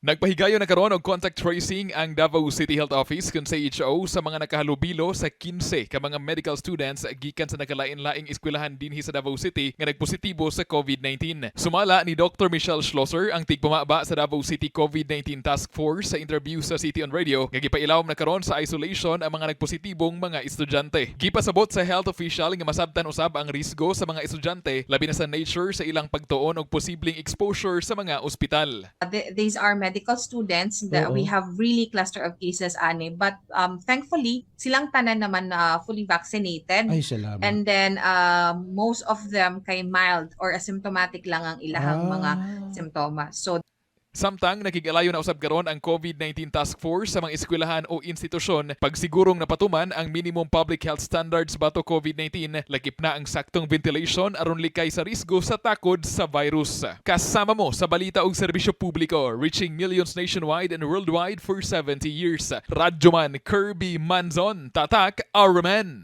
Nagpahigayon na karon og contact tracing ang Davao City Health Office kun CHO sa mga nakahalubilo sa 15 ka mga medical students gikan sa nakalain-laing eskwelahan dinhi sa Davao City nga nagpositibo sa COVID-19. Sumala ni Dr. Michelle Schlosser, ang tigpamaba sa Davao City COVID-19 Task Force, sa interview sa City on Radio nga gipailawom na karon sa isolation ang mga nagpositibong mga estudyante. Gipasabot sa health official nga masabtan usab ang risgo sa mga estudyante, labi na sa nature sa ilang pagtuon og posibleng exposure sa mga ospital. These are medical students that we Oo. Have really cluster of cases ani, but thankfully silang tanan naman na fully vaccinated. Ay, salamat. And then most of them kay mild or asymptomatic lang ang ilahang mga simptomas, so Samtang nakig-alayo na usab karon ang COVID-19 Task Force sa mga eskwelahan o institusyon pagsigurong napatuman ang minimum public health standards batok COVID-19, lakip na ang saktong ventilation aron likay sa risgo sa takod sa virus. Kasama mo sa balita ug serbisyo publiko, reaching millions nationwide and worldwide for 70 years. Radyoman Kirby Manzon, Tatak, Armen.